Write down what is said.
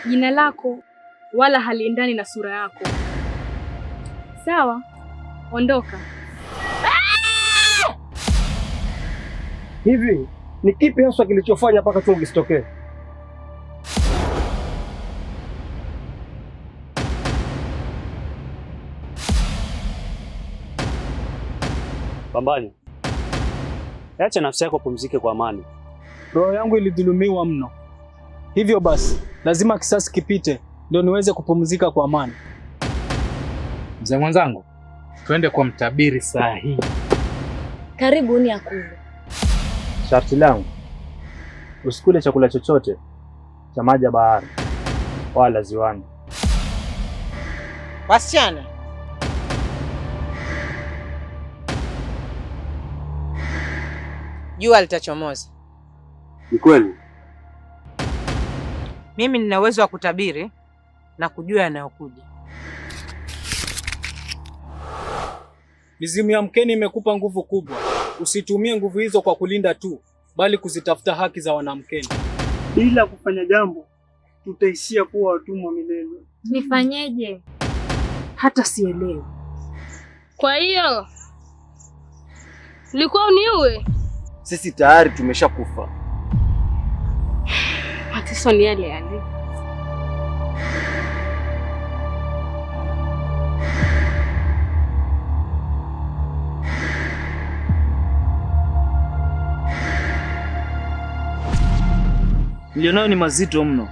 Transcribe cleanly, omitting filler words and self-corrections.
Jina lako wala haliendani na sura yako. Sawa, ondoka. Hivi ni kipi haswa kilichofanya mpaka chungu kisitokee? Pambani, acha nafsi yako pumzike kwa amani. Roho yangu ilidhulumiwa mno, hivyo basi lazima kisasi kipite ndio niweze kupumzika kwa amani. Mzee mwenzangu, twende kwa mtabiri saa hii. Karibu ni akulu. Sharti langu usikule chakula chochote cha maji ya bahari wala ziwani. Wasichana, jua litachomoza. Ni kweli? Mimi nina uwezo wa kutabiri na kujua yanayokuja. Mizimu ya Mkeni imekupa nguvu kubwa. Usitumie nguvu hizo kwa kulinda tu, bali kuzitafuta haki za wanamkeni. Bila kufanya jambo, tutaishia kuwa watumwa milele. Nifanyeje? Hata sielewi. Kwa hiyo ulikuwa uniue? Sisi tayari tumeshakufa. Mateso ni yale yale. Nilionayo ni mazito mno.